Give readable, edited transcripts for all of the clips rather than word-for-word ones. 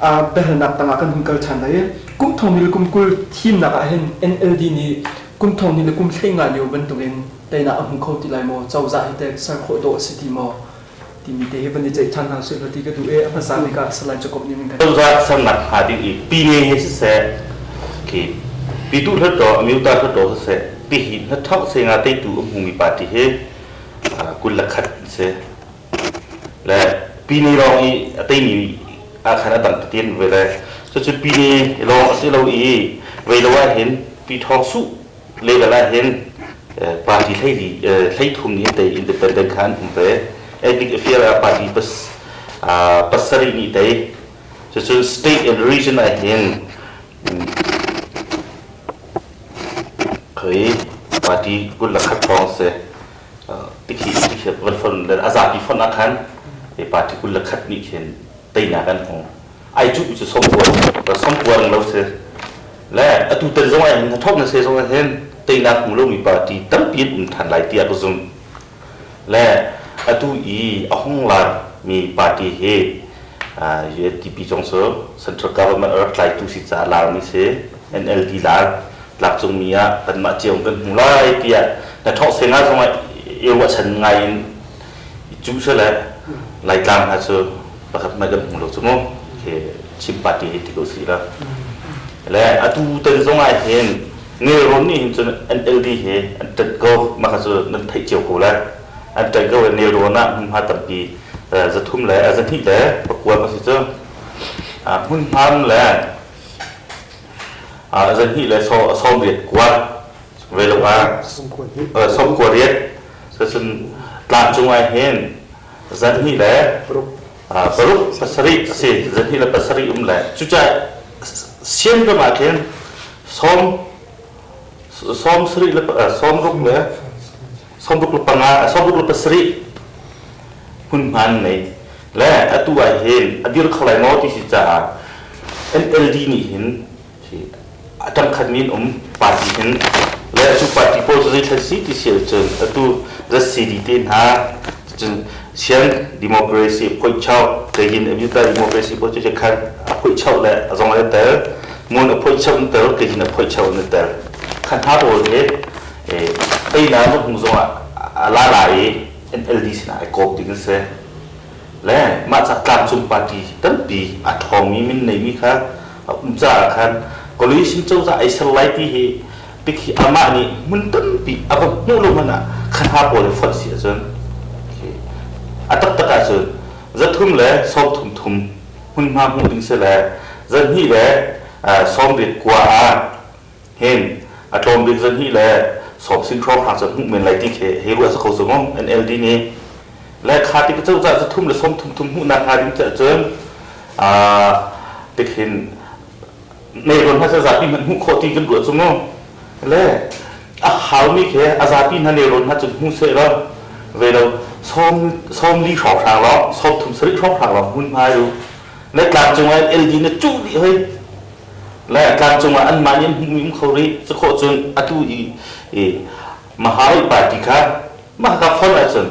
Biahalnak tangah kan hun kal ṭhan lai i kum thong hnih le kum 20 thimnak ah hin NLD nih kum thong hnih le kum 15 lio bantukin teinak a hmu kho ti lai maw? Cozah hi teh ser khawh dawh a si ti maw? Timi te hi van i ceih ṭhan hna usih law ti ka duh i a hmasa bik ah Salai Jacob nih min kan Cozah sernak hnga ding i pine he siseh, khi Pyituh Hluttaw, Amyota Hluttaw siseh, tihi hnathawk senga teitu a hmumi party hi 21 an si. Le pine lawng i a teimi ah khan a dang tete an ve le cucu pine lawng a si lo i vei lo ah hin pi thawng suh level ah hin party hleili 13 nih an tei, independent kha an um ve. Ethnic affair ah party 7 nih tei. Cucu state and region ah hin khoi party 21 hrawng si. Tikhi tikhi van fon le a zapi fon ah khan party 21 nih khin teinak an hmu. Ai cu cu sompuar sompuar lo si. Le atu tan zong ah hin thok na se zong ah hin teinak hmu lomi party tampi an um than lai tiah ka zumh. Le atu i a hung lar mi party hi UNDP zong cu central government a rak tlaitu si caah lar mi si. NLD lar tlakcung mi ah kanmah cio kan hmu lai tiah na thawk senga zong ah i ruahchan ngai in i cuh se le Laitlang hna cu pakhat hmanh kan hmu lo cu mu. Khi Chin party hi ti ko si la. Le atu tan zong ah hin Nelrawn nih hin cun NLD he an ṭanh ko. Mah kha cu nan theih cio ko lai. An ṭanh ko i Nelrawn ah hmunhma tampi 300 le 209 ma si cu. Hmunhma le 289 ve lo ah 98 cun tlangcung ah hin 2 le 6 7 a si 2 le 7 um le cucaah sian ram ah khin sawm sawm sarih le sawm ruk le sawm ruk le panga sawm ruk le pasarih hmunhma an nei. Le atu ah hin a dir kho lai maw ti si caah NLD nih hin a ṭangkhat mi an um party hin le cu party pawl cu zeithla si ti si ahcun atu ZCD te hna cun Sian democracy phoihchauh keihin Amyuta democracy phoih cu khan a phoihchauh le a zong an tel mun a phoihchauh an tel keihin a phoihchauh an tel khan hna pawl hi teinak na hung zong ah a la la i NLD sinah ai kawp ding a si. Le mah ca tlangcung party tampi a ṭhawngmi min neimi kha a um caah khan coalition cozah ai ser lai ti hi tik hi amah nih hmun tampi a va hmuh lo hmanh ah kha hna pawl hi fonh si ahcun a taktak ahcun 300 le 33 hmunhma hmuh ding si le 200 le 89 ah Hin a tlawm bik 2 le sawm sin hrawng hrang cu hmuh men lai ti khi hei ruah sa ko cu mu NLD nih. Le kha ti ka cozah 300 le 33 hmuhnak hnga ding cu cun tikhin nelrawn hmasa zapi hmanh hmuh khawh ti kan ruah cu mu. Le a haumi khi a zapi hna nelrawn hna cun hmu seh law ve lo sawm 40 hrawng hrang lawng 37 hrawng hrang lawng hmun hmai u. Le tlangcung ah LD na cuh dih hoi. Le tlangcung ah anmah nih an hmuhmi um kho rih. Cukhawh cun atu i Mahawih party kha mah ka fonh ahcun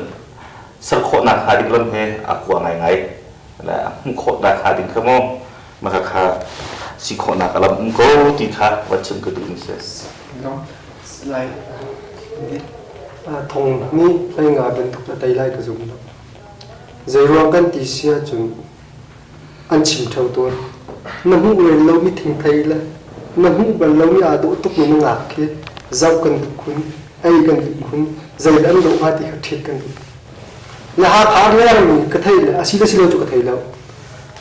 ser khawhnak hnga ding lam he a kua ngaingai. Le a hmuh khawhnak hnga ding kha maw mah kha si khawhnak a lam um ko ti kha van chim ka duhmi si. Thong nih hlei nga bantuk a tei lai ka zum lo. Zeiruang kan ti si ahcun an chim ṭheo tawn. Na hmuh rel lomi thingthei le na hmuh bal lomi aa dawh tukmi na ngak khi zoh kan duh khun, ei kan duh khun, zei dah an lawh hnga ti kha ṭhit kan duh. Le Hakha lengmi ka theih le a si le si lo cu ka thei lo.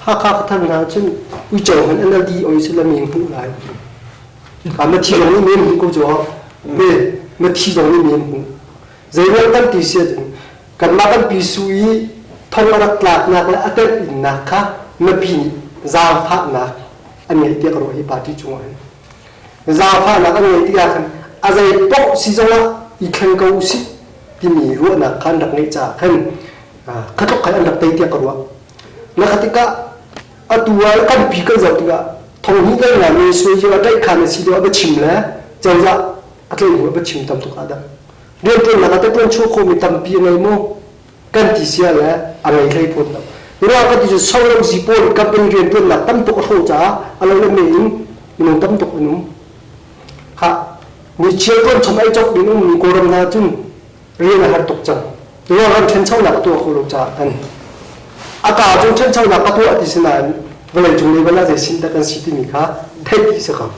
Hakha ka thar hna cun uico hmanh an di oi sila mi hmuh lai. A ma thi zong nih men hmuh ko cu me ma thi zong nih men hmuh. Zeiruang kan ti si ahcun kanmah kan pi su i thong a rak tlaknak le a telh innak kha mipi nih zaangfahnak an ngeih tiah ka ruah hi party cungah hin. Zaangfahnak an ngeih tikah khan a zei paoh si zongah i thleng ko usih timi ruahnak kha an rak ngeih caah khan kha tluk khan an rak tei tiah ka ruah. Na kha tikah atu ah kan pi kan zoh tikah thong hnih le nga mi sui a tlaih khan a si deuh a va chim le cozah a tlaih hnu a va chim tam tuk ah dah rianṭuannak ah teh ṭuan chuah khawhmi tampi a ngei maw kan ti sia le a ngei hlei fawn lo. Ruah ka ti cu soramzi pawl company riantuannak tam tuk a hrawh caah a lo le me in minung tam tuk an um. Kha ni chial tuan chom ei cawk ding ummi Kawlram hna cun rian a har tuk cang. Ruah ram ṭhanchonak a tuah kho lo caah kan a ka cung ṭhanchonak a tuah ti si nain vawleicung level ah zei sin dah kan si timi kha theih dih si ko.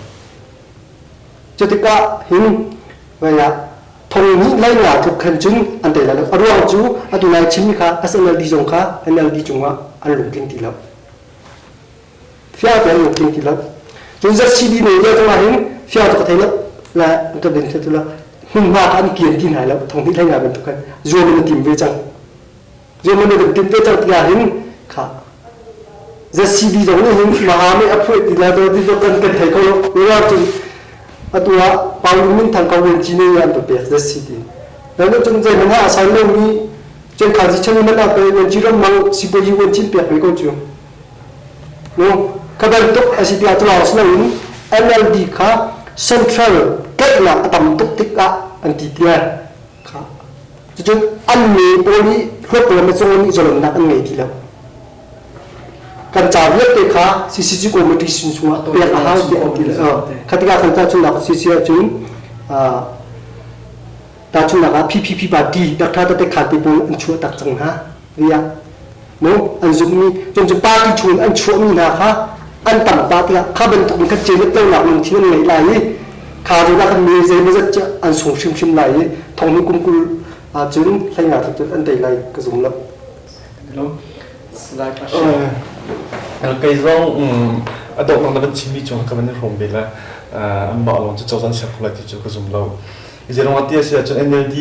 Cutikah hin vei ah thong hnih lei nga tluk khan cun an tei lai lo. A ruang cu atu nai chimmi kha SNLD zong kha NLD cungah an lungtling ti lo. Fiang tein an lungtling ti lo. Cun ZCD ne lio zongah hin fiang cu ka thei lo. La ka bin tu la hmunhma kha an kian ti hna lo. Thong hnih hlei nga bantuk khan zuam in a tim ve cang. Zuam in a tim ve cang tikah hin kha ZCB zong nih hin Mahame a phuah ti la do ti do kan kan thei ko lo. Ruang cun atu ah Paulu min thang ko wen chi ne an pek ZCD. Dan cun zei hmanh ah a san lo mi chen khan si chen man a pe wen chi ram mang sipuazi wen chin pek ve ko cu. No ka bantuk a si tiah cu si loin NLD kha central tlaihnak a tam tuk tikah an ti tiah kha cucun an me pawl i hluat na cung nih zalonnak an ngei ti lo. Kan ca vialte kha CCG committee sin chungah pek a hau tiah an ti le kha tikah kan tahchunhnak CC ahcun tahchunhnak ah PPP party Dr. Tate Khan te pawl an chuah tak cang hna riah mu an zumhmi cun cu party chung an chuahmi hna kha an tam pah tikah kha bantuk in khan celet lonak lungthin an ngeih lai i kha zawn ah khan mi zeimawzat cu an sung hrimhrim lai i thong ni kum 20 ahcun hleinga tluk cun an tei lai ka zum lo. Kei zong a donghnak na van chimmi cung ka van i hrawm ve le anmah lawng cu cozah an ser kho lai ti cu ka zum lo. Zeiruangah ti a si ahcun NLD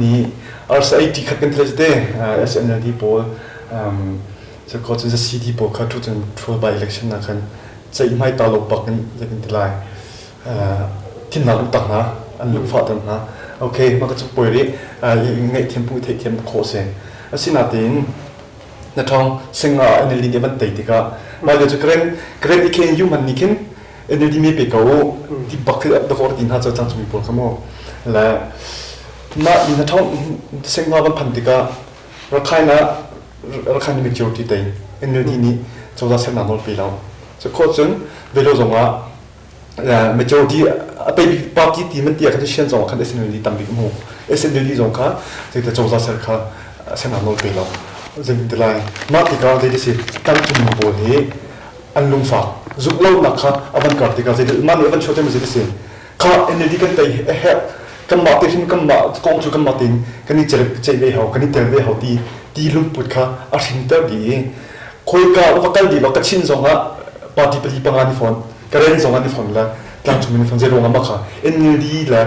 nih arsa ei ṭi khat kan thil te SNLD pawl cu cun CD pawl kha 2012 by election ah khan ceihmai ta lo bak in zei kan ti lai thimnak luh tak hna an lungfah ter hna okay mah ka cu poi rih ngaihthiam pu theihthiam khawh si asinain na ṭhawng singa NLD nih van tei tikah mah lio cu karen karen i khen yu man nih khin NLD mi pe ko ti bak khi da kor ti hna cu tlangcung mi pawl kha mu le mah na ṭhawng singa van phan tikah Rakhine ah Rakhine majority tei NLD nih cozah sernak nawl pe lo cu khawh cun velo zong ah majority a tei bik party ti man ti ah khan Shan zong ah khan SNLD tam bik hmu SNLD zong kha zeite cozah ser kha sernak nawl pe lo zeitin ti lai mah tikah zei si tlangcung mi pawl hi an lungfak zumh lonak kha a van kar tikah zei mah nih a van chuah mi zei si kha NLD kan tei a herh kanmah te hrim kanmah kong cu kanmah tein kan i ceih ve hau kan i tel ve hau ti ti lungput kha a hrinter dih i khoika va kal dih lo Kachin zong ah party pali panga ni fawn Karen zong an i fon le tlangcung in fon zei ruangah mah kha NLD le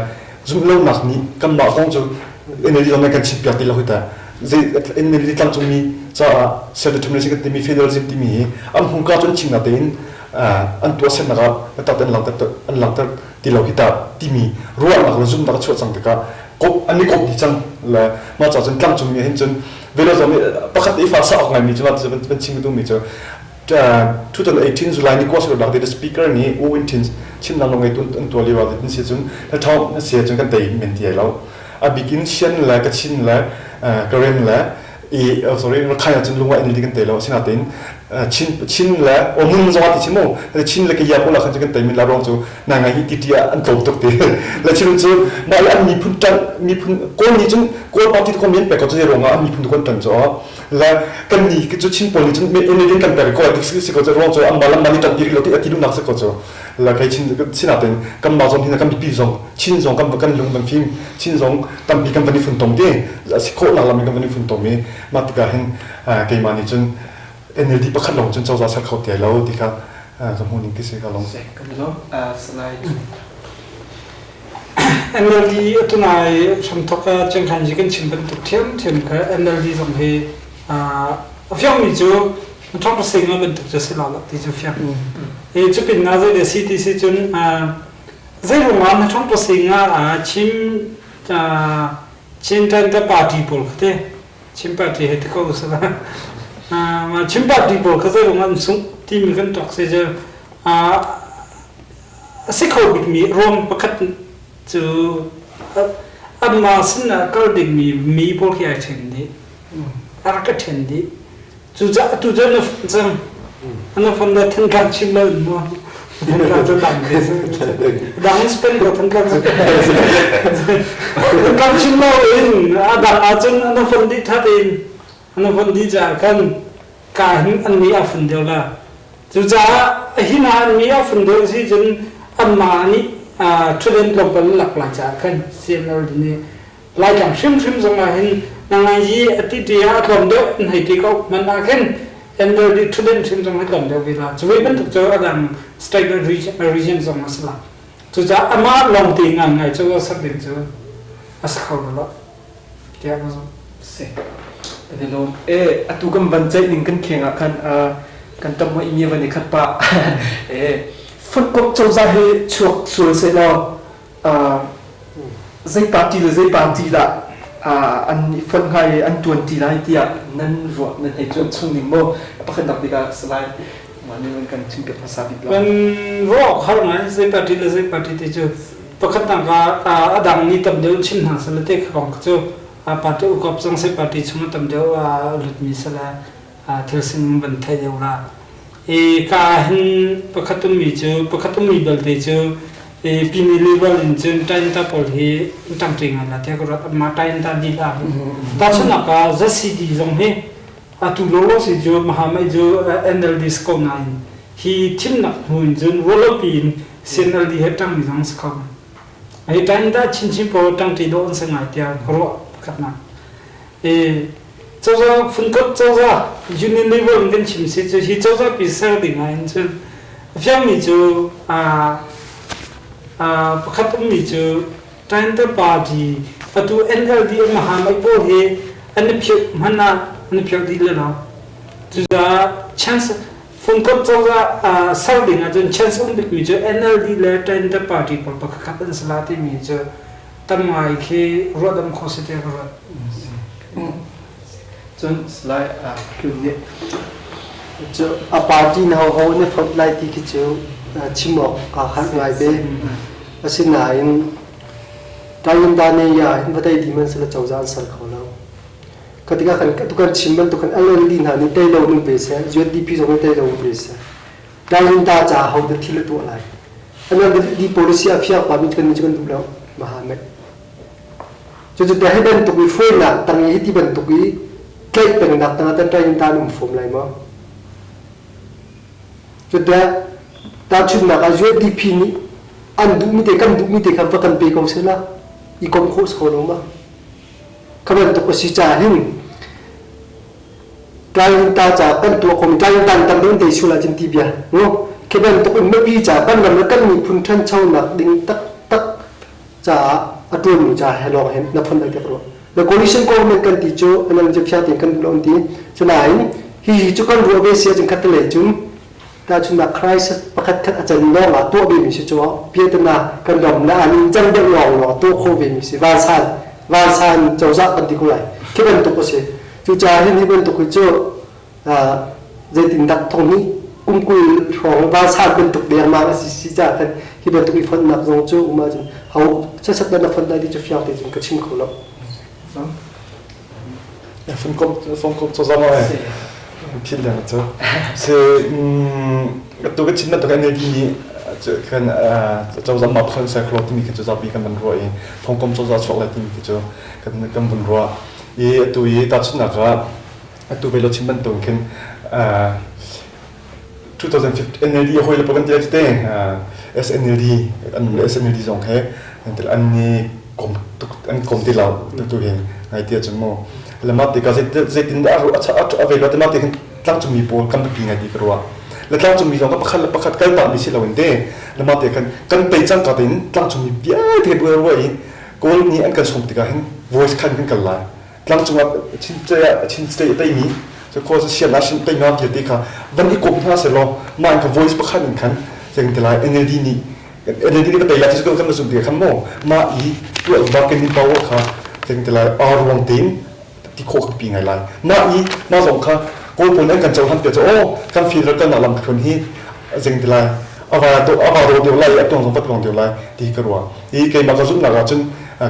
zumh lonak nih kanmah kong cu NLD zong nih kan chimpiak ti lo hi ta zei NLD tlangcung mi caah self determination kan timi federalism timi hi an hmurka cu an chim natein an tuahsernak ah biatak an langhter an langhter ti lo hi ta timi ruahnak le zumhnak a chuah cang tikah kop an i kop dih cang le mah caah cun tlangcung mi hin cun velo zong nih pakhat i fa sa awk ngaimi cu van chim duhmi cu 2018 July ni kwa dak the speaker nih U Win Tin chimnak lung ngei an tuah lio ah tin si cun na thong na sia cun kan tei men ti lo a bikin Shan le Kachin le Karen le i sorry Rakhine cun lungwa in kan tei lo asinain Chin Chin le Omun zong ti chim mu Chin le Kaya pawl khan kan tei min la rong cu na ngai hi ti ti an tlawm tuk ti le Chin cu mah le an miphun ṭan miphun Kawl nih cun Kawl party ko men pe ko cu ruangah an miphun kon ṭan cu le kan ni cu Chin pawl nih cun in kan pek ko ti si ko cu ruang cu an malam mani ṭan ti lo ti ati duhnak si ko cu le kei Chin sinain kan mah zong hin kan mipi zong Chin zong kan kan lung kan fim Chin zong tampi kan van i funtom ti si khawhnak lam in kan van i funtom i mah tikah hin keimah nih cun NLD pakhat lawng cun cozah ser kho te lo ti kha ka hmuh ning ti si ka long. NLD atunai hramthok ah Chiangkhan ji kan chim bantuk ṭhiamṭhiam kha NLD zong hi a fiangmi cu thong sing bantuk cu si lo ti cu fiang. I cupin na zei le si ti si cun zei ruangah na thong sing ah Chin Chin Tante party pawl kha te Chin party he ti ko usila Chin party pawl kha zei ruangah an sungh timi kan tuak si cu A si kho bikmi ruang pakhat cu anmah sinah kal dingmi mi pawl khi ai ṭhen dih. A rak ka ṭhen dih. Cucaah atu cu na fon cang. Na fon le Thantlang chim lo in maw? Thantlang cu dang te dang in spend ko Thantlang cu. Thantlang chim lo in a dang ahcun na fon dih ṭha tein na fon dih caah khan ka hin an mi a fun deuh la. Cucaah hi hna an mi a fun deuh si cun anmah nih ṭhutden tlawmpal lak lai caah khan CNLD nih Laitlang hrimhrim zong ah hin nangai hi a ti ti ah a tlawm deuh an hei ti ko hmanh ah khin NLD ṭhutden hrim zong hi tlawm deuh ve la. Cu ve bantuk cu a dang state region zong a si la. Cucaah amah lawng te ngaingai cu a sak ding cu a si kho lo tiah ka zumh. Si. Lawm. E atu kan van ceih ning kan kheng ah khan kan tam mo imi van i khat pa. E fonhkomh cozah hi chuak sual seh law zei party le zei party dah an i fonh hnga i an ṭuan ṭi lai tiah nan ruah nan hei cuanh chung ning maw pakhatnak bik ah Salai nih kan chimpiak hmasa bik lai. Kan ruah awk har ngai zei party le zei party ti cu pakhatnak ah a dang nih tam deuh in chim hna seh te kha kong cu party ukop zong sei party chung tam deuh a lutmi seh thil sining van theih deuh la. I ka hin pakhat ummi cu pakhat ummi belte cu i pini level in cun tainta pawl hi ṭangṭi ngai la tiah ka ruat ma tainta di la hi tahchunhnak ah ZCD zong hi atu lolo si cu Mahamai cu NLD ko nain hi thimnak hnu in cun rualopi in CNLD he ṭangmi zong si kho hi tainta chinchin pawl ṭangṭi dawh an si ngai tiah ka ruah pakhatnak i cozah phunkhawt cozah union level in kan chim si cu hi cozah pi ser ding ah hin cun a fiangmi cu pakhat ummi cu Tainter Party atu NLD Mahamai pawl hi an i philh hmanh ah an i philh dih le lo cucaah chance phunkhawt cozah ser ding ah cun chance um bikmi cu NLD le Tainter Party pawl pakhat khat an si la timi cu tam ngai khi ruahdam khawh si tiah ka ruat. Cun Salai Hlun nih cu a party na ho na fonh lai ti khi cu chim awk aa harh ngai ve. Asinain Tayinda ne ya hin va tei di man sala cozah an ser kho lo. Katika kan tukan chim bantuk kan LLD hna nih tei lo ning ve seh, UNDP zong nih tei lo ve seh. Tayinda ca ho dah thil a tuah lai? NLD policy a fiang pa mi kan kan duh lo Mohammed. Cucu te hi bantuk i hruainak tang i hiti bantuk i tlaih pengnak tang ah tan Tayinda an um fom lai maw? Cute tahchunhnak ah UNDP nih an duhmi te kan duhmi te kha va kan pe ko seh la i kom khawh si ko lo ma? Kha bantuk a si caah hin Tlangta ca kan tuah khomi tlangtan tam deuh te sul ahcun ti bia mu khi bantuk in mipi ca kan ram le kan miphun ṭhanchonak ding taktak caah a ṭuanmi ca he lawng hin na phun ai te ruah the coalition government kan ti cu an cu phia tein kan duh lo an ti cunain hihi cu kan ruah ve si ahcun khat lei cun tahchunnak crisis pakhat khat a can lawng ah tuah ve mi si cu piatana kan ram le an in can deuh lawng lawng tuah kho ve mi si vansan vansan cozah kan ti ko lai khi bantuk a si Cucaah hin hi bantuk hi cu zeitindah thong nih kum 20 hrawng vansan bantuk dengmang a si si caah khan hi bantuk i fonhnak zong cu um ahcun ho sasat na fonh lai ti cu fiang te cun ka chim kho lo. Phone cozah ma phil deng cu se tu ka chim bantuk NLD nih kan cozah ma phone sai khlo timi khi cu zapi kan van ruah i thongkom cozah chuak lai timi khi cu kan kan vun ruah I atu i tahchunhnak ah atu ve lo chim bantuk khin 2015 NLD hoi le kan ti te SNLD an SNLD zong he an ni kom tuk an kom ti lo tu hi ngai ti cun mu le ma ti ka zeitin dah a ve lo te ma ti khin tlangcungmi pawl kan biapi ngai ti ka ruah le tlangcungmi zong ka pakhat le pakhat kal ta mi si lo in te le ma te khan kan tei cang ka tin tlangcungmi vialte bu ruah i Kawl nih an kan sawm tikah hin voice khan kan kal lai. Tlangcung ah Chin Chin state a teimi so khaw sian ah shin teima vialte kha van i kom hna selaw mah in kha voice pakhat in khan zeitin ti lai NLD nih NLD nih va tei lai ti kan zumh tikah khan maw mah i tuah bargaining power kha zeitin ti lai aa ruang tein ti khawh kan pi ngai lai. Mah i mah zong kha Kawl pawl nih an kan cohlan piak cu aw kan federal kalnak lam thlun hi zing ti lai ava do ava ro deuh lai a tuang zong va tuang deuh lai ti hi ka ruah. I keimah ka zumhnak ah cun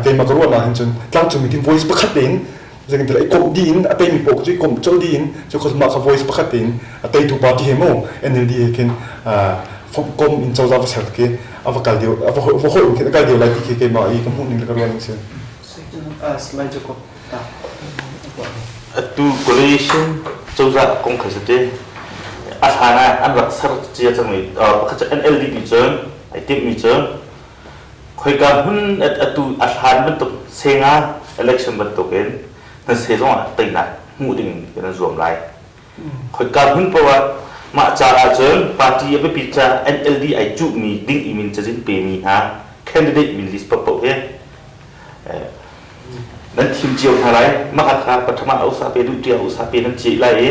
keimah ka ruahnak hin cun tlangcung mi voice pakhat tein Zeitintiah i komh dih in a teimi paoh cu i komh colh dih in cu kha mah kha voice pakhat tein a teitu party he mu NLD he khin kom in cozah va ser khi a va kal deuh a va hoih in khin a kal deuh lai ti khi keimah i ka hmuh ning le ka ruah ning si. Salai Jacob ta. Atu coalition cozah kong kha si a hlan ah an rak ser cia cangmi pakhat cu NLD nih cun ai timhmi cu Khoika hmun atu a hlan bantuk senga election bantukin nan se zong ah teinak hmuh ding in kan zuam lai. Khoika hmun paoh ah mah ca ahcun party a biapi ca NLD ai cuhmi ding i min cazin pemi hna candidate min list paohpaoh hi nan thim cio hna lai. Mah kha pathum ah usa pe duh tia usa pe nan cih lai i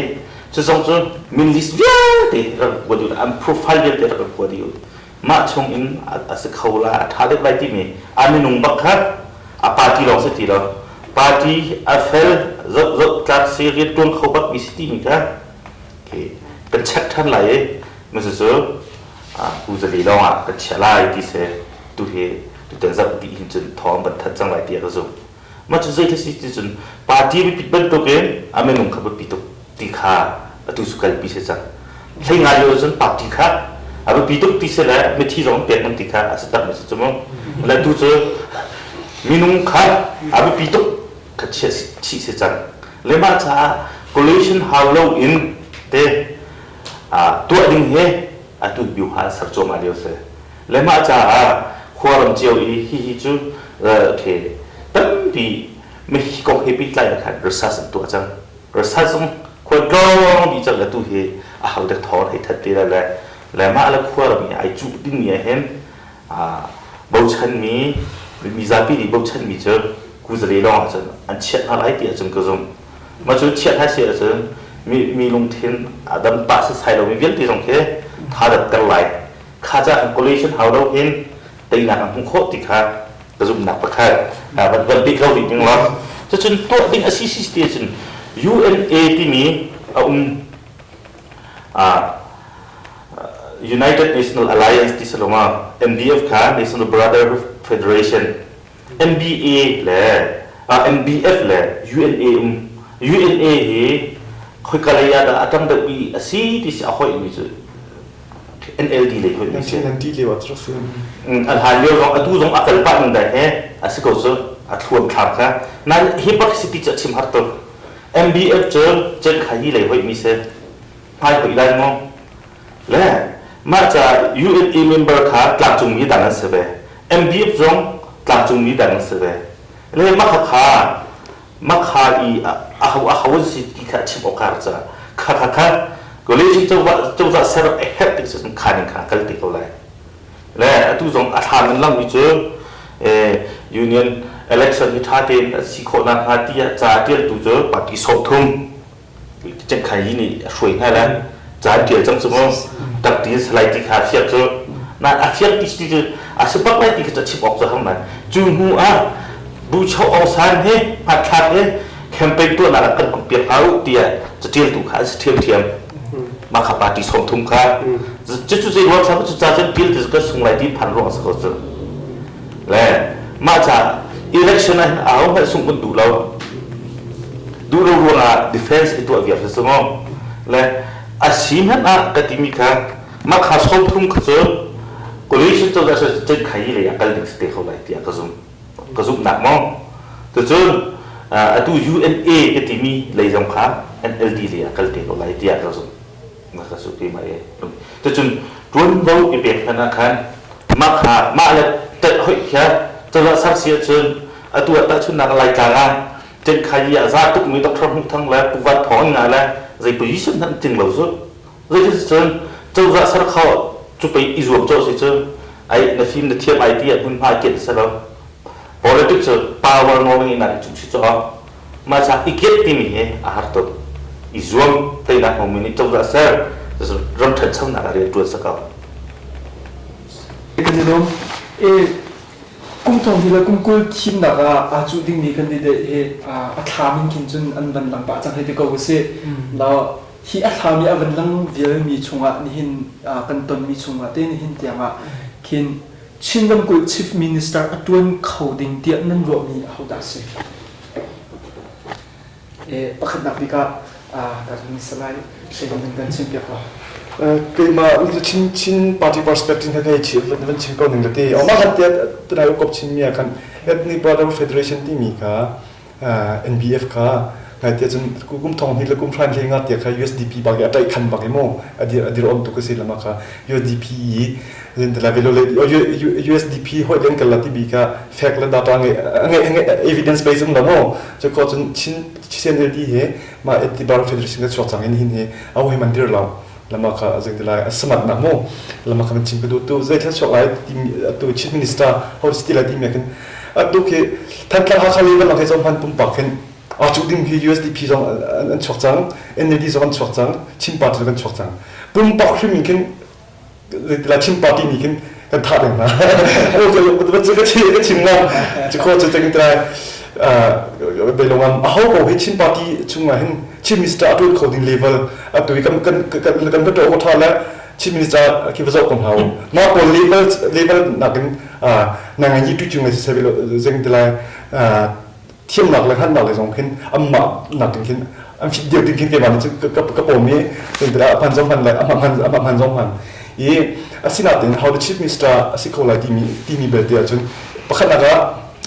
cu zong cu min list vialte rak kua dih an profile vialte rak kua dih Mah chung in a si kho lai, a ṭha deuh lai timi a minung bak kha a party lawng si ti lo. Party a fel, zoh zoh tlak si, rian ṭuan kho bak mi si timi kha kan check ṭhan lai i cucu Pu Zali lawng ah kan chiah lai ti si. Tu hi tutan zarh dih hin cun thawng kan thanh cang lai tiah ka zumh. Mah cu zei si ti cun party biapit bantukin a minung kha biapi tuk ti kha atu cu kalpi si cang. Hlei ngai lio cun party kha a biapi tuk ti si le mithi zong pek ngam ti kha a si tak mi si cu mu. Le tu cu minung kha a biapi tuk kha chia chih si cang. Le mah caah coalition hau lo in te tuah ding hi atu biuha ser cuahmah lio si. Le mah caah khuaram cio i hihi cu okay, tampi hi kong he pehtlai in khan research an tuah cang. Research zong khua tlawng dih cang le tu hi a ho dek thawng hei that te le le mah le khuaram i ai cuh dingmi ah hin bochanmi mizapi nih bochanmi cu kuzale lawng ahcun an chiah hna lai ti ahcun ka zumh. Mah cu chiah hna si ahcun mi lungthin a dam pah setsai lomi vialte zong khi tha datter lai. Kha ca kan coalition hau lo in teinak an hmuh khawh ti kha ka zumhnak pakhat van van bik lo rih ning law cucun tuah ding a si si ti cun UNA timi a um United National Alliance ti saloma NBF kha National Brotherhood Federation NBA le NBF le UNA um UNA hi khoika lei ah dah a ṭang deuh i a si ti si a hoih mi cu NLD lei hoih mi si. NLD lei ah cu si. A hlan lio zong atu zong a kal pah ning dai he a si ko cu a thluam thlam kha. Nain hi bak si ti cu a chim har tuk. MBF cu Chen Khai hi lei hoih mi si. Hmai hoih lai maw? Le mah ca UNA member kha tlangcungmi dang an si ve. MDF zong tlangcungmi dang an si ve. Le mah kha makha i a ho a ho an si ti kha chim awk har ca kha kha kha coalition cozah cozah ser a herh tik cun kha ning kha kal te ko lai. Le atu zong a thlam in langmi cu union election hi ṭha tein a si khawh nakhnga tiah ca ṭialtu cu party 30 Cenkhai Yi nih a hruai hna le ca an ṭial cang cu mu tak ti salai ti kha a fiak cu na a fiak ti ti cu a si bak lai ti kha cu chim awk cu hang nai cu hnu ah Bu Cho Aung San he hmathlak he campaign tuahnak ah kan piak hna u tiah caṭialtu kha an si ṭhiamṭhiam mah kha party 30 kha cucu zei ruang thlam cu ca cun ṭial ti ka sung lai ti phan ruang a si ko cu Le mah ca election ah hin aho hmanh sungh kan duh lo. Duh lo ruangah defense i tuah viar si mu. Le a si hmanh ah ka timi kha mah kha 30 kha cu coalition cozah cu cenkhai lei ah kal ding si te kho lai tiah ka zumh. Ka zumhnak maw. Cucun atu UNA ka timi lei zong kha NLD lei ah kal te ko lai tiah ka zumh. Na ka su ti ma e. Cucun ṭuanvo i pek hmanh ah khan mah kha mah le ṭanh hoih kha cozah ser si ahcun atu ah tahchunhnak Laitlang ah Ṭenkhai i a za tukmi Dr. Hmuh Thang le Pu Van Thawng nga le zei position hmanh ting lo cu zeitin cun cozah ser kho cu pei i zuam cawh si cu ai na fim na thiam ai ti ah hmunhma kian si lo politics cu power nawl ngeihnak i cuh si cu mah ca i kiat timi hi a har tuk i zuam teinak hmumi nih cozah ser ram ṭhanchonak ah rian ṭuan sa ko Kan i lawm. Kum thong hi le kum 20 thimnak ah aa cuh dingmi candidate hi a thlam in khin cun an van lang pah cang hei ti ko usih. Law hi a thlam i a van lang vialmi chungah nihin kan tonmi chungah te nihin tiangah khin Chin ramkulh Chief Minister a tuan kho ding tiah nan ruahmi ahodah a si? Pakhatnak bik ah kan Salai Hlein kan chim piak lo. Keimah Chin Chin party perspective kha hei chi van chim ko ning le ti. Oma khan tiat tunai ukop Chin mi ah khan Ethnic Brother Federation timi kha NBF kha ngai tia cun kum thong hnih le kum hran hle nga tia kha USDP bak i a ṭaih khan bak i mu adir adir om tu ka si lama kha USDP i zin tala velo le USDP hoi len kal la ti bi kha fact le data nge nge evidence based um la mo chu ko cun Chin CNLD he ma Ethnic Brother Federation ka chuak cang in hin he au he man dir lo lama kha zing tilai asamat na mu lama kha chim ka du tu zei thil chuak lai ti tu chief minister ho si lai ti me khin atu khi Thantlang Hakha level lang he zong hman pumpak hin a chu ding hi USDP zong an chuak cang NLD zong an chuak cang Chin party zong an chuak cang pumpak hrim in khin la Chin party nih khin kan thah ding hna ka chim ka chim ngam chu kho chu chang trai belongam a ho ko hi Chin party chungah hin Chief Minister a ṭuan kho ding level atu i kan kan kan kan to ko tha le Chief Minister khi va zoh ko hna u mah pawl level level nakin na ngai yi tu chung se zeng te lai thiamnak le hngalhnak le zong khin anmah nakin khin an fit deuh ding khin keimah nih ka ka pawm i zeng te lai a hman zong hman le a hman a hman zong hman i asinain how the chief minister a si kho lai timi timi belte ahcun pakhatnak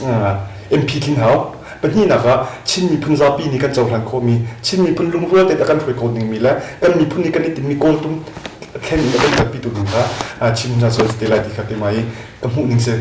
ah MP tling hau pahnihnak ah Chin miphun zapi nih kan cohlan khawhmi Chin miphun lungrual tein a kan hruai kho dingmi le kan miphun nih kan i tinhmi kawltung thlen in a kan kalpi tu ding kha Chin hna cu te lai ti kha keimah i ka hmuh ning si.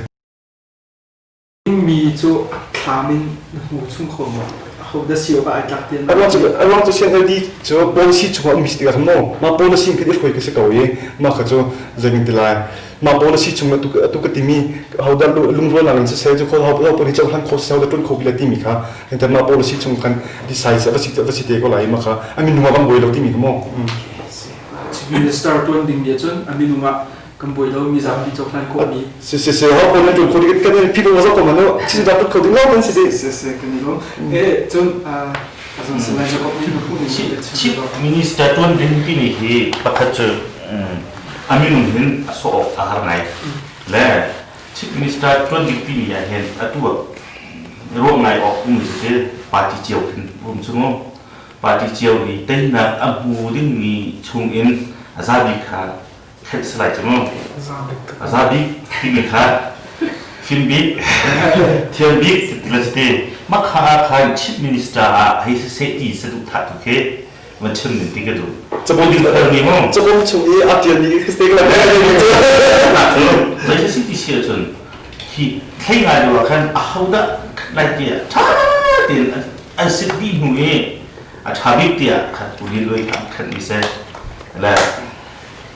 Mi cu thlam in na hmu chung kho maw? Ho dah si awk ah ai tlak ti an Aruang cu CNLD cu policy chungah um si tikah maw mah policy in khin i hruai ka si ko i mah kha cu zeitin ti lai mah policy chung atu atu ka timi hodah lungrualnak in siseh cu kho ho ho ni cohlan kho siseh hodah ṭuan kho bile timi kha ente mah policy chung khan decide va si va si te ko lai mah kha a minung ah kan buai lo timi kha mu. Chief Minister ṭuan ding bia cun a minung ah kan buai lo mi zapi cohlan khawh mi. Si si si ho pawl na ṭuan kho ding kan phi ko zo ko manu chin da ṭuan kho ding lo kan si si si si kan i lo e cun azon salai Jacob nih Chief Minister ṭuan ding timi hi pakhat cu a minung hin a sawh awk a har ngai. Le Chief Minister ṭuan ding timi ah hin atu ah ruah ngai awk um cu party cio khin um cu mu. Party cio i teinak a hmu dingmi chung in a za bik kha theih si lai cu mu. A za bik timi kha fim bik, thiam bik ti le ti. Mah kha ah khan Chief Minister ah hei siseh ti saduhthah tu khi van chim ning ti ka duh. Cabawm cabawm chung i a tian mi ka stake la Na cu zei si ti si ahcun hi thlei ngai lo ah khan ahodah lai tiah ṭha tein an sit dih hnu i a ṭha bik tiah khan ulin loi kha khan mi seh le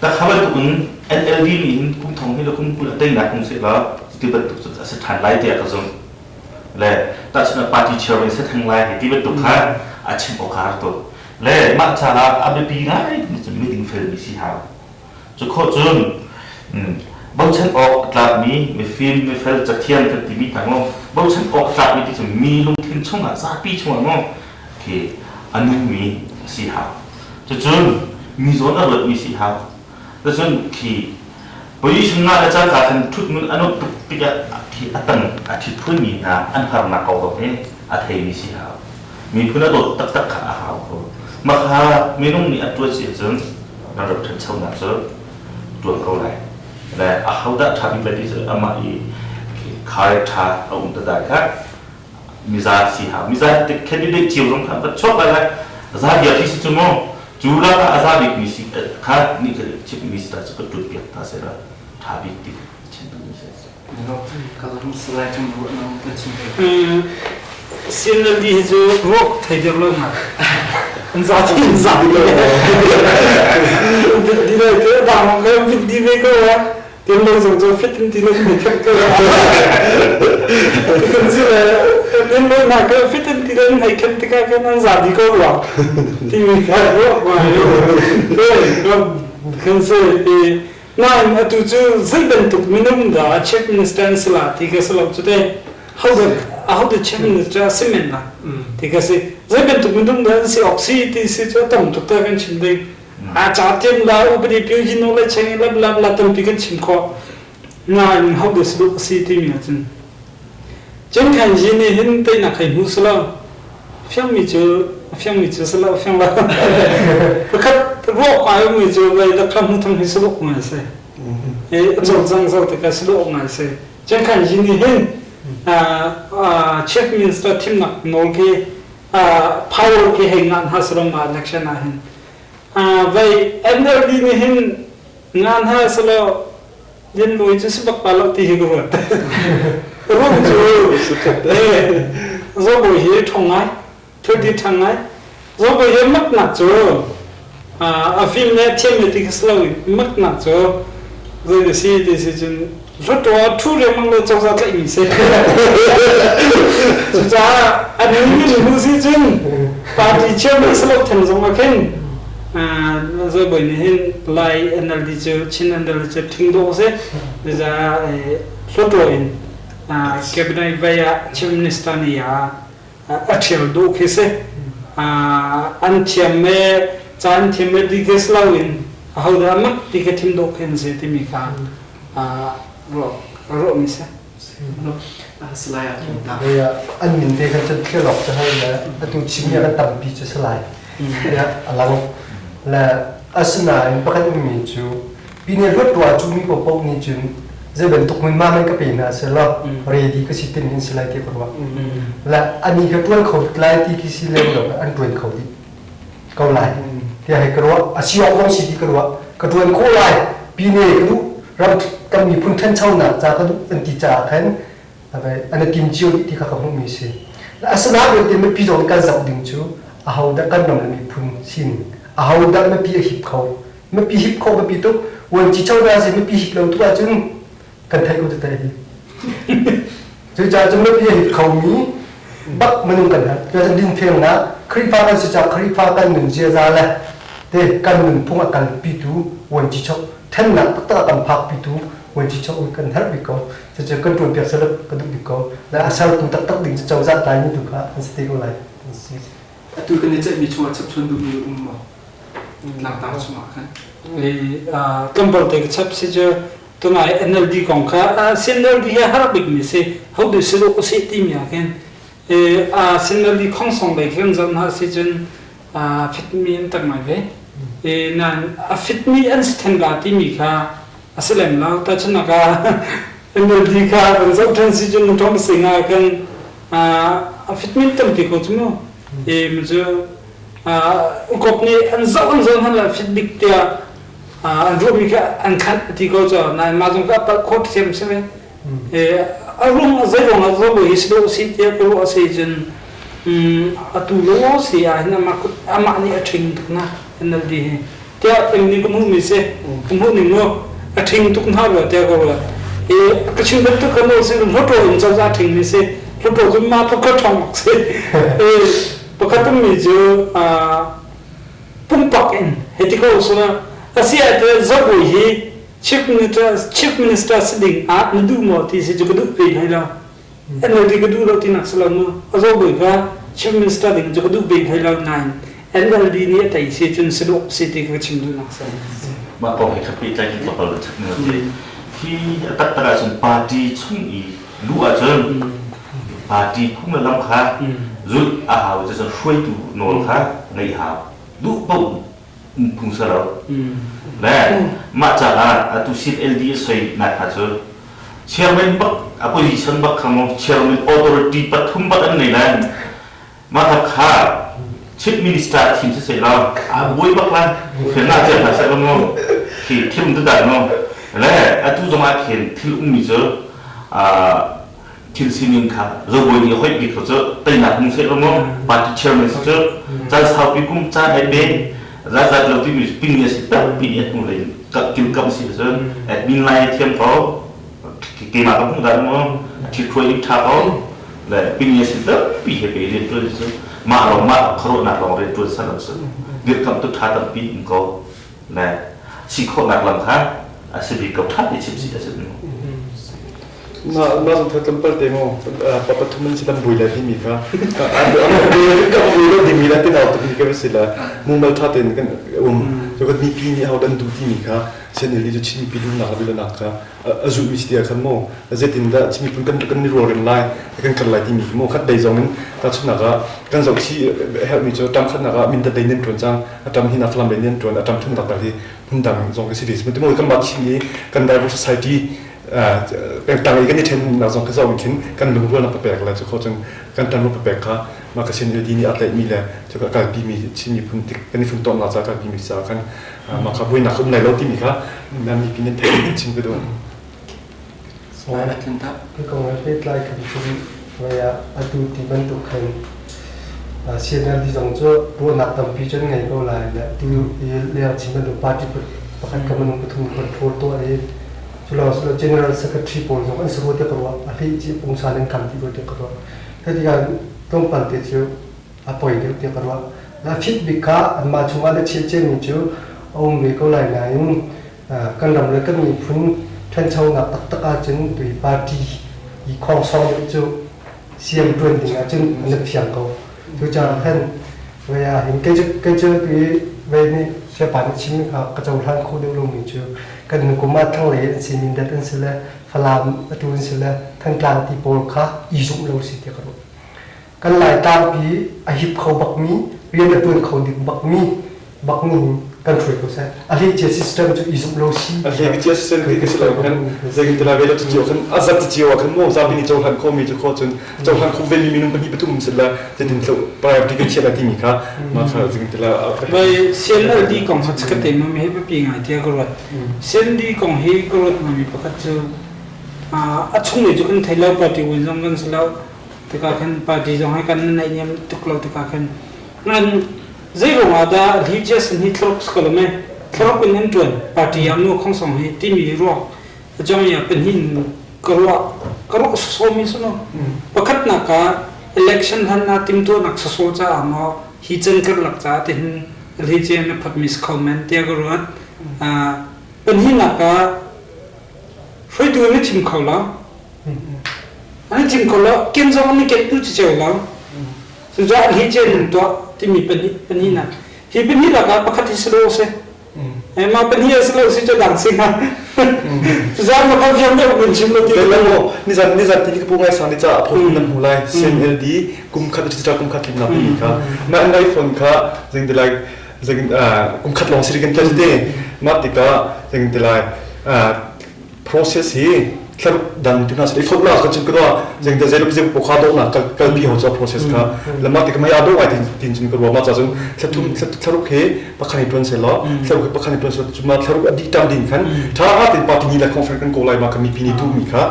ta kha bantuk in NLD nih hin kum thong hi le kum 20 a teinak hung seh law ti bantuk cu a si ṭhan lai tiah ka zumh le tahchun party chairman se theng lai ti bantuk kha a chim awk har tuk le mah caah a biapi ngai mi cu miding fel mi si hau cu khawh cun bochan awk a tlakmi mifim mifel cathiam kan timi hna mu bochan awk a tlakmi ti cu mi lungthin chungah zapi chungah mu khi a nungmi si hau cucun mi zawn a ruatmi si hau Cun khi position ngah le cangka khan ṭhut mun a nuamh tuk tikah khi a tang a ṭhit phunmi hna an harnak ko zong hi a theimi si hau. Miphun a dawt taktak kha a hau ko. Mah kha minung nih an ṭuan si ahcun nan ram ṭhanchonak cu ṭuan ko lai. Le ahodah ṭha bik lai ti cu amah i khar ṭha a um te dai kha miza si hau. Miza candidate cio zong kha va chuak lai lai. Za vial ti si cu mu. Cu lakah a za bikmi si kha nih ka Chief Minister cu ka ṭut piak ta seh la ṭha bik ti chim duhmi si. CNLD hi cu ruak thei dir lo nga. An za ti an za. Di le ke dang ke fit di ve ko ya. Tin lo zong cu fit in ti lo mi khat ko. Kan si le tin lo na ke fit in ti lo nei khat tikah kan an za di ko rua. Ti mi kha ruak ma. Kan si i nain atu cu zei bantuk minung dah Chief Minister an si la ti ka si lo cu te. How the how the Chief Minister si men la ti ka si. Zei bantuk minung dah an si awk si ti si cu a tam tuk ta kan chim ding. A ca tiam la upadi pyu yin le cheng la bla bla tampi kan chim khawh. Nain how the si si timi ahcun Cun khan yin nih hin teinak hei hmu selaw fiangmi cu A fiangmi cu si lo, a fiang lo. Pakhat ruah ngai ummi cu vei Dr. Hmu Thang hi si dawh ngai si. A cawlcang zo tikah si dawh ngai si. Cangkhan yin nih hin Chief Minister thimnak nawl khi power khi hei ngan ha salam ma election ah hin. Vei NLD nih hin ngan ha salo Lian Luai cu si bak pa lo ti hi ka ruat. Ruang cu Zobawi hi ṭhong ngai, thilti ṭhang ngai. Zobawi hi maknak cu a fim le thiam le ti kha si loin maknak cu zei na si ti si cun hluttaw ṭhu riangmang le cozah tlaihmi si. Cucaah an min hnu si cun party chairman si lo then zong ah khin Zobawi nih hin Lai NLD cu Chin NLD cu ṭhing dawh si. Cucaah hluttaw in cabinet vai ah Chief Minister nih a ṭhial duh khi si. An thiam me ca an thiam me ti khi si loin ahodah mak ti kha thim dawh khi an si timi kha ruahmi si. Salai ah thim ta. An min te khan cun thil awk cu hei le atu Chin kan tampi cu salai. A lang. Le asinain pakhat ummi cu pine ruat ruah cu mi paohpaoh nih cun zei bantuk hmunhma man ka pe hna selaw ready ka si timi an si lai ti ka ruah. Le ani ka ṭuan kho lai ti khi si lem lo an ṭuan kho dih ko lai tiah hei ka ruah. A si awk zong si ti ka ruah. Ka ṭuan khawh lai pine ka duh ram kan miphun ṭhanchonak ca ka duh an ti caah khan an i tim cio dih ti kha ka hmuhmi si. Asinain ti mipi zong kan zoh ding cu ahodah kan ram le miphun sining ahodah mipi a hip kho mipi hip kho biapi tuk vuanci cozah si mipi hip lo tu ahcun kan theih ko te hi cucaah cun mipi a hip khomi bak minung kan herh cucaah dinfelnak Khrihfa kan si caah Khrihfa kan nun ziaza le te kan nunphung a kalpitu vuanci chok thennak taktak a kan phakpitu vuanci chok kan herh bik ko cucu kan tuan piak sel ka duh bik ko le a sertu taktak ding cu cozah tlai mi tu kha an si te ko lai. Atu kan i ceihmi chungah chapchuan duhmi um maw? Tlangtar chungah khan. Tlawmpal te ka chap si cu tunai NLD kong kha CNLD hi har bikmi si ho du si lo si timi ah khin CNLD khong song lei khin zon ha si cun fitmi an tak ngai ve nan a fitmi an si then la timi kha a si lem lo ta chun ka NLD kha kan zoh than si cun thong singa kan a fitmi tampi ko chu mu e mu cu ukop nih an zoh an zoh hna la fit bik tiah an ruahmi kha an khanh ti ko cu nain mah zong kha palh khawh thiam si ve a rung zei ruang ah zo hi si lo si tiah ka ruah si cun atu lo si ah hin amah amah nih a ṭhing tuk na NLD hi tiah eng nih ka hmuh mi si ka hmuh ning mu a ṭhing tuk hna rua tiah ka ruat i ka chim bantuk kan si hluttaw in cozah ṭhing mi si hluttaw cu mah tluk ka ṭhong awk si Pakhat ummi cu pumpak in hei ti ko suna asi ah te Zobawi hi chief minister chief minister si ding ah na duh maw ti si cu ka duh ve hlei lo. NLD ka duh lo tinak si lo mu. A Zobawi kha chief minister ding cu ka duh ve hlei lo nain NLD nih a tei si cun si dawh si ti ka chim duhnak si. Mah kong he khapi tlai in tlawmpal chap ni hi a taktak ahcun party chung i luh ahcun party phung le lam kha zulh a hau cucun hruaitu nawl kha ngeih hau duh paoh phung si lo le mah caah atu CLD a soi nak hna cu chairman bak a position bak kha mo chairman authority pathum bak an ngei lai mah kha chief minister thim si sei lo a buai bak lai khen na cia hna seh mo khi thim tu dan mo le atu zong ah khin thil ummi cu thil sining kha zobawi nih hoih bik cu teinak hmu seh mu party chairman si cu caan saupi kum caan ai pe zat lo timi ping si tampi nih hnu lei kilkam si cun admin lai thiam ko keimah ka hmuh dan mu thil khuai ning tha ko le ping si tampi he pe rian tuan cu mah lawng mah khuaruahnak lawng rian tuan san su dirkamh tu tha tampi um ko le si khawhnak lam kha a si bik ko tha ti chim si a si Na na zong thar tlawmpal te mu pa pathum in si lam bui la timi kha ka bui lo dingmi la tin au timi ka si la mumal tha tein kan um. kan mipi nih aho dan duh timi kha CNLD cu Chin mipi duhnak le duhlonak kha a zulhmi si ti ah khan maw zeitindah Chin miphun kan kan i rualrem lai kan kal lai timi khi maw khat lei zong in tahchunhnak ah kan zoh chih herhmi cu ṭam khatnak ah Mindat lei nih an ṭuan cang a ṭam hi Falam lei nih an ṭuan a ṭam thumnak dal hi hmundang zong khi si ve si kan mah Chin i kan diverse society pengtlang i kan i ṭhennak zong khi zoh in khin kan lungrualnak papek le cu kho cun kan ṭanrual papek kha mah ka CNLD nih a tlaihmi le cu ka kalpimi Chin miphun tik kan i funtomnak ca kalpimi ca khan mah kha buainak um lai lo timi kha mipi nan theih chim ka duh. Hi kong he pehtlai kan chim voi ah atu ti bantuk khan CNLD zong cu ruahnak tampi cu an ngei ko lai le tu leng chim bantuk party pakhat ka minung pathum control tuah i cu lawng General Secretary pawl zong an si rua tiah ka ruah a hlei ci pungsan in kam ti rua tiah ka ruah. Hei tikah tlawmpal te cu a poi deuh tiah ka ruah. A fit bik kha anmah chungah le chiah ciami cu a um ve ko lai nain kan ram le kan miphun ṭhanchonak taktak ahcun tui party i khongsong deuh cu siam ṭuan ding ahcun an i fiang ko. Cucaah khan vei ah hin kei cu kei cu tui vei nih siapa nih chimmi kha ka cohlan khawh deuh lomi cu kan nukum ah thlanglei an si Mindat an si le Falam atu an si le Thantlang ti pawl kha i zumh lo si tiah ka ruah. Kan Laitlangpi a hip kho bakmi, rian a ṭuan kho ding bakmi bak nih kan hruai ko seh. A hleicia system cu i zumh lo si. A hleicia system ti ka si lo khan zeitin tila ve lo cio khan a zat cio ah khan mu zapi nih cohlan khomi cu kho cun cohlan kho ve mi minung pahnih pathum sin la zeitin tlo priority kan chiah lai timi kha ma kha zeitin tila. Vai CNLD kong kha ka te mi he biapi ngai tiah ka ruat. CND kong hi ka ruat mi pakhat cu a chung cu kan thei lo party win zong kan si lo tikah khan party zong hi kan naihniam tuk lo tikah khan ngan zei ruangah dah religious hi thlaruk skolome thlaruk in an tuan party ah nu khong song hi timi ruak jong ya panhin ka ruah ka ruah so mi suno pakhat nak ka election han na tim tu nak so cha ma hi chan kar lak cha te hin religion na phat mis comment tia ka ruat panhin nak ka hruaitu na thim kho lo An thim kho lo, ken zong an i ken tu ceo lo. Cucaah hi cen tuah timi pahnih pahnihnak. Hi pahnih lakah pakhat hi silo si. Mah pahnih a silo si cu dang si hnga. Cucaah mah kha fiang deuh kun chim lo ti. Lo nizan nizan ti ka pu ngai sang ni ca pho nan hmu lai CNLD kum khat digital kum khat lim na mi kha ma an iPhone kha zing ti lai zing kum khat long siri kan te ma tikah zing ti lai process hi thlaruk dang tu hna i fot la ka chin ka zeng da zelup zeng pokha do na kalpi ho cha process kha lama ti ka mai ado ai tin tin chin ka ruwa ma cha chung thlathum thlaruk he pakhani tuan se lo thlaruk he pakhani tuan se chuma thlaruk adi tam din khan tha ha tin party ni la conference kan ko lai ma ka mi pi ni tu mi kha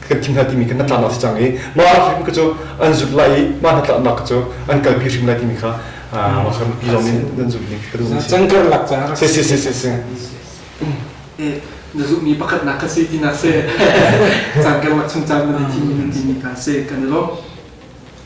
kan thim ha ti mi kan na tla na si chang i ma hrim ka chu an zut lai i ma na tla na ka chu an kalpi hrim lai ti mi kha ma kha mi pi zong in nan zut ni ka du cangkar lak cha si si si si si Na zumhmi pakhatnak kha si tinak si. Caan karlak chung caan na thimmi na timi kha si kan i lawm.